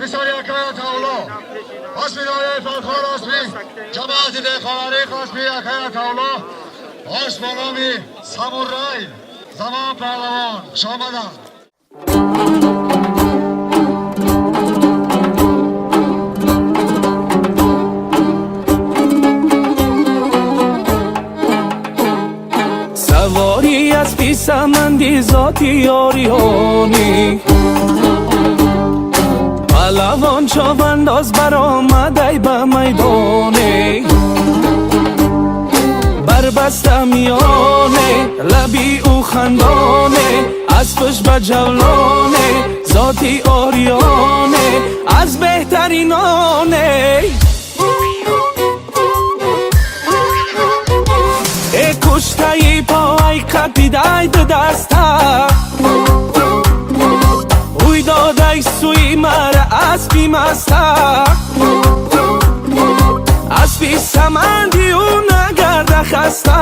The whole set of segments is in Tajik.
Писари акай Атаулло. Аспи ноҳияи Фархор, аспи ҷамоати Деҳқонарих, аспи акай Атаулло. Асп бо номи Самурай. Замон Паҳлавон. Хуш омаданд. Савори аспи саманди зоти ориёнӣ, палавон човандоз баромадай ба майдоне, барбаста миёне, лаби ӯ хандоне, аспаш ба ҷавлоне, зоти ориёне, аз беҳтариноне. Э куштаи пой қапидай ду даста, ӯй додай сӯи мара аспи маста, аспи саманди ӯ нагарда хаста.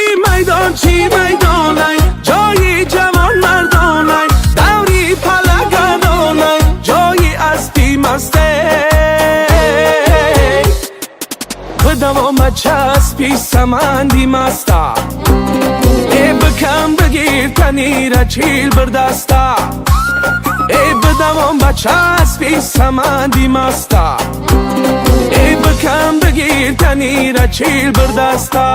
И майдон чӣ майдонай, ҷои ҷавонмардонай, даври палагардонай, ҷои аспи масте. Бидавом ба часпи саманди маста, э бикам бигир танира чил бирдаста, э бидавом ба часпи саманди маста, э бикам бигир танира чил бирдаста.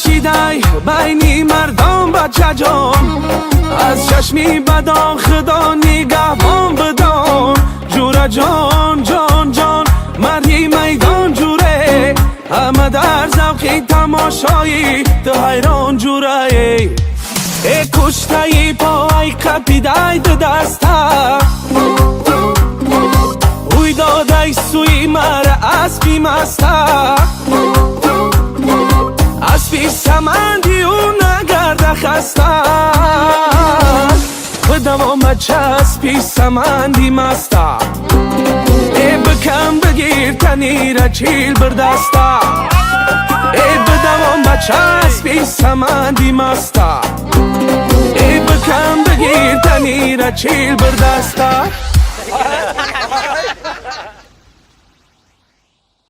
Шидай байни мардон бачаҷон, аз чашми бадон худо нигаҳбон бидон. Ҷураҷон, ҷон, ҷон, марди майдон ҷуре, ҳама дар завқи тамошои ту ҳайрон ҷурае. Э куштаи пой қапидай ду даста, ӯй додай сӯи мара аспи маста, аспи саманди ӯ нагарда хаста. Бидавом ба часпи саманди маста, э бикам бигир танира чил бирдаста, э бидавом ба часпи саманди маста, э бикам бигир танира чил бирдаста.